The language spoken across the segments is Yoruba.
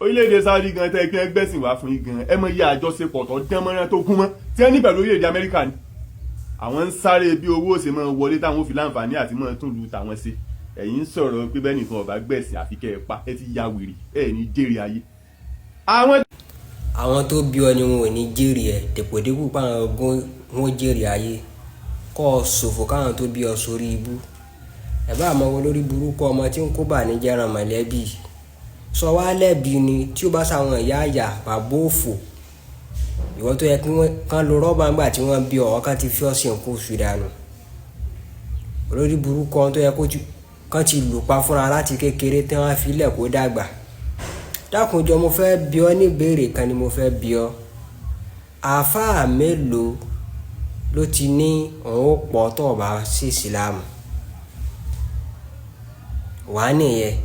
Orílẹ̀-èdè Saudi gan tẹ́ kí ẹ gbẹ̀sìn wá fún yín gan, ẹ mọ iye àjọṣepọ̀ tó dán mọ́rán tó gún mọ́ tí ẹ ní pẹ̀lú orílẹ̀-èdè Amẹ́ríkà ni. Àwọn ń sáré bí owó ṣe máa wọlé táwọn ò fi láǹfààní àti máa tún lu tàwọn ṣe. Ẹ̀yin ń sọ̀rọ̀ pé bẹ́ẹ̀ nìkan ọ̀bá gbẹ̀sìn àfi kẹ́ ẹ pa. Ẹ ti ya wèrè, ẹ ní jèrè ayé. Àwọn Àwọn tó bí ọ ni wọn ò ní jèrè ẹ, dèpòdépò páwọn ogún wọn jèrè ayé. Kọ́ ọ ṣòfò káwọn tó bí ọ sórí ibú. Ẹ bá àmọ́ olórí burúkú ọmọ tí ń kó bà ní jẹ́ràn mọ̀lẹ́bí. Sọ wá lẹ́bi ni tí ó bá sáwọn ìyá àyà bàbá òfò. Ìwọ tó yẹ kí wọ́n kán lo rọ́bà ńgbà tí wọ́n bí ọ, kán ti fi ọ́ sí nǹkan oṣù dànù. Olórí burúkú ọmọ tó yẹ kó kán ti lù pa fúnra láti kékeré tí wọ́n á fi lẹ̀ kó dàgbà. Dákunjọ, mo fẹ́ bi ọ́ ní ìbéèrè kan ni mo fẹ́ bi ọ́. Àáfàá mélòó ló ti ní òun ó pọ̀ tó o bá sí ìsìlámù? Wà nìyẹn.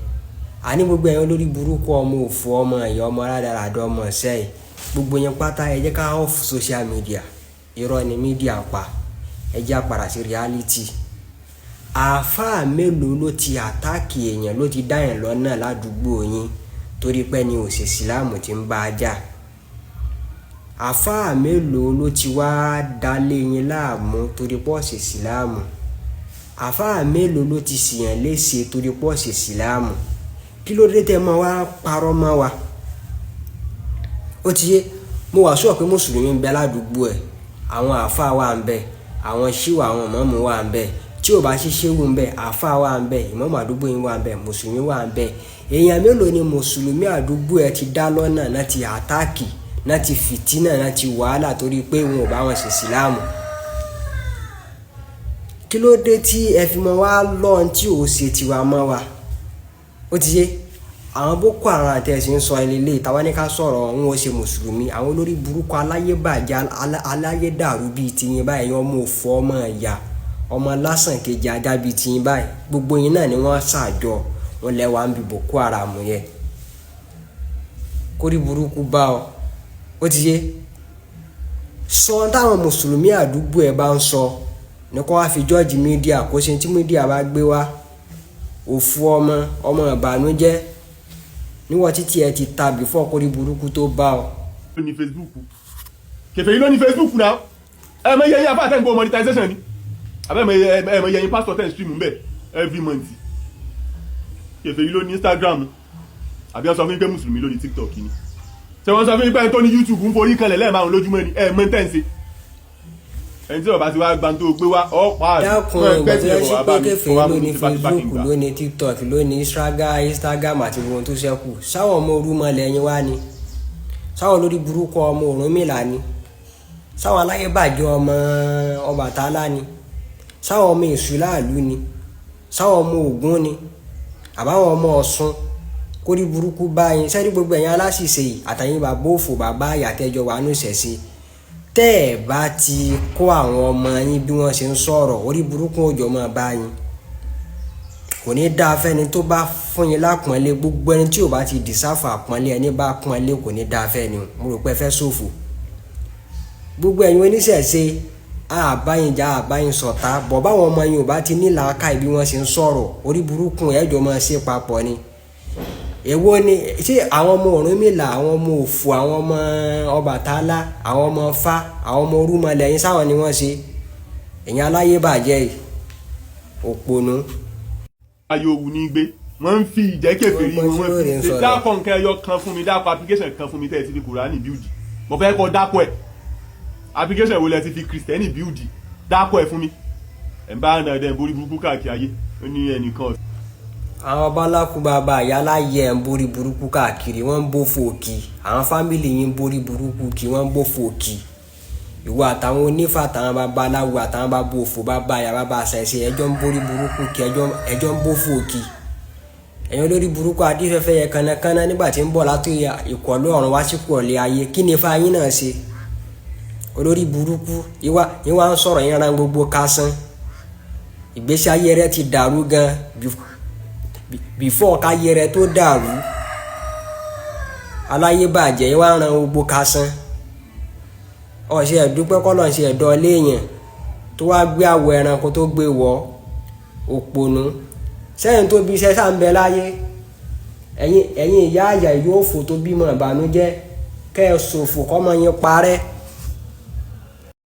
Àní gbogbo ẹ̀yin olórí burúkú ọmọ òfò, ọmọ ẹ̀yà, ọmọ rádaràda, ọmọ ọ̀sẹ̀. Gbogbo yẹn pátá, ẹ jẹ́ ká off social media. Irọ́ ni media ń pa. Ẹ jẹ́ á padà sí reality. Àáfàá mélòó ló ti attack èèyàn, ló ti dá yẹn lọ́nà ládùúgbò yín torí pé ní ò ṣe ìsìlámù tí ń bá a jà? Àáfàá mélòó ló ti wá dálé yín láàmú torí pé ó ṣe ìsìlámù? Àáfàá mélòó ló ti ṣìyàn léṣe torí pé ó ṣe ìsìlámù? Kí ló dé tẹ́ mọ́ wá parọ́ mọ́ wa? Ó ti yé, mo wà sure pé mùsùlùmí ń bẹ ládùúgbò ẹ̀, àwọn àáfàá wà ń bẹ, àwọn ṣíwà, àwọn ìmáàmù wà ń bẹ. Tí ò bá sí ṣéwù ń bẹ, àáfàá wà ń bẹ, ìmáàmù àdúgbò yín wà ń bẹ, mùsùlùmí wà ń bẹ. Èèyàn mélòó ni mùsùlùmí àdúgbò ẹ ti dá lọ́nà náà, ti attack náà, ti fìtínà náà, ti wàhálà torí pé wọn ò bá wọn ṣe ìsìlámù? Kí ló dé tí ẹ fi mọ wá lọ́n tí ò ṣe tiwa mọ́ wa? Ó ti yé, àwọn Boko Haram àti ẹ̀sìn ń sọ ilé ìtawá ní ká sọ̀rọ̀ wọn ò ṣe mùsùlùmí. Àwọn olórí burúkú aláyébàjẹ́, aláyédàrú bíi tiyín báyìí, ọmọ òfò, ọmọ ìyá, ọmọ lásán kejì ajá bíi tiyín báyìí, gbogbo yín náà ni wọ́n ṣàjọ wọn lẹ́wà ń bi Boko Haram yẹn. Kórí burúkú bá ọ. Ó ti yé, sọ táwọn mùsùlùmí àdúgbò ẹ bá ń sọ ní kó wá fi judge media, kó ṣe tí media bá gbé wá. Òfu ọmọ, ọmọ ìbànújẹ́ níwọ̀n títí ẹ ti ta before kórí burúkú tó bá ọ. Ló ní Facebook, kèfèrí ló ní Facebook náà. Ẹ mọ iye yín afá tẹ́ ń gbọ́ monetization ni, àbẹ́ ẹ mọ iye yín pastor tẹ́ ń stream mbẹ́ every month? Kèfèrí ló ní Instagram. Àbí wọ́n sọ fún yín pé mùsùlùmí ló ní TikTok ni? Ṣé wọ́n sọ fún yín pé ẹni tó ní YouTube ń forí kanlẹ̀ lẹ́ẹ̀márùn lójúmọ́ ni? Ẹ mọ tẹ́ ń ṣe. Ẹni tí ọba ti wá gba tó gbé wá ọ̀pá. Dákun, ìgbà tó yẹ sí pé kèfèrí ló ní Facebook, ló ní TikTok, ló ní Instagram àti gbogbo tó ṣẹ́kù, sáwọn ọmọ orúmọ lẹ́yìn wá ni? Sáwọn olórí burúkú ọmọ Ọ̀rúnmìlà ni? Sáwọn aláyébàjẹ́ ọmọ Ọbàtálá ni? Sáwọn ọmọ Èṣù láàlú ni? Sáwọn ọmọ Ògún ni? Àbáwọn ọmọ Ọ̀ṣun? Kórí burúkú báyìí. Sẹ́rí gbogbo ẹ̀yin aláṣìṣe yìí àtàyìn bàbá òfò, bàbá àyàtẹ́jọ wà nù ṣẹ̀ṣe, tẹ́ ẹ̀ bá ti kó àwọn ọmọ yín bí wọ́n ṣe ń sọ̀rọ̀, orí burúkú òjò máa bá yín. Kò ní dáa fẹ́ni tó bá fún yín lápọ́nlé. Gbogbo ẹni tí ò bá ti deserve àpọ́nlé, ẹni bá pọ́nlé, kò ní dáa fẹ́ni. Mo rò pé ẹ fẹ́ ṣòfò. Gbogbo ẹ̀yin oníṣẹ̀ṣe, àbáyín jà, àbáyín sọ̀tá bọ̀, báwọn ọmọ yín ò bá ti ní làákàyè bí wọ́n ṣe ń sọ̀rọ̀, orí burúkú ẹ̀jọ̀ máa ṣe papọ̀ ni. Èwo ni? Ṣé àwọn ọmọ Ọ̀rúnmìlà, àwọn ọmọ òfò, àwọn ọmọ Ọbàtálá, àwọn ọmọ Ifá, àwọn ọmọ orúmọlẹ̀ sáwọn ni wọ́n ṣe? Ẹ̀yin aláyébàjẹ́ yìí, òpònú. Ayé òwú ní gbé wọ́n ń fi ìjẹ́kẹ̀fẹ̀rí Wọ́n wọn gbọ́ tí fi ó ṣe sọ̀rọ̀. Dákọ̀ nǹkan ẹyọ kan fún mi, dákọ̀ application kan fún mi tẹ́ ẹ ti fi Kùránì build. Mo fẹ́ kọ́ dákọ̀ ẹ̀. Application wo lẹ ti fi Kristẹni build? Dákọ̀ ẹ̀ fún mi. Ẹ̀ ń bá àná ẹ̀ borí burúkú káàkiri ayé, ó ní ẹnìkan. Àwọn baláku bàbá àyálà yẹ ń borí burúkú káàkiri, wọ́n ń bó fòkì. Àwọn family yín ń borí burúkú kí wọ́n ń bó fòkì. Ìwọ àtàwọn onífà, àtàwọn babaláwo, àtàwọn bàbá òfò, bàbá àyà, bàbá àṣàṣe, ẹjọ́ ń borí burúkú kí ẹjọ́ ń bó fòkì. Ẹ̀yin olórí burúkú adífẹ́fẹ́ yẹ kànnàkànnà nígbà tí ń bọ̀ látò ìkọ̀lú ọ̀run wá sí kọ̀lé ayé, kí ni ifá yín náà ṣe? Olórí burúkú ìwà ìwà ń sọ̀rọ̀ yín ran gbogbo kásán. Ìgbésí ayé rẹ ti dàrú gan before káyé rẹ tó dàrú. Aláyébàjẹ́ ìwà ń ran gbogbo kásán. Ọ̀sẹ̀ ẹ̀dúpẹ́ kọ́lọ̀ ń ṣe ẹ̀dọ́ léèyàn tó wá gbé àwọ̀ ẹranko tó gbé wọ̀. Òpònú sẹ́yìn tó bí iṣẹ́ sáà ń bẹ láyé. Ẹ̀yin ìyá àyà yóò fò tó bímọ ìbànújẹ́, kẹ́ ẹ ṣòfò kọ́mọ yín parẹ́.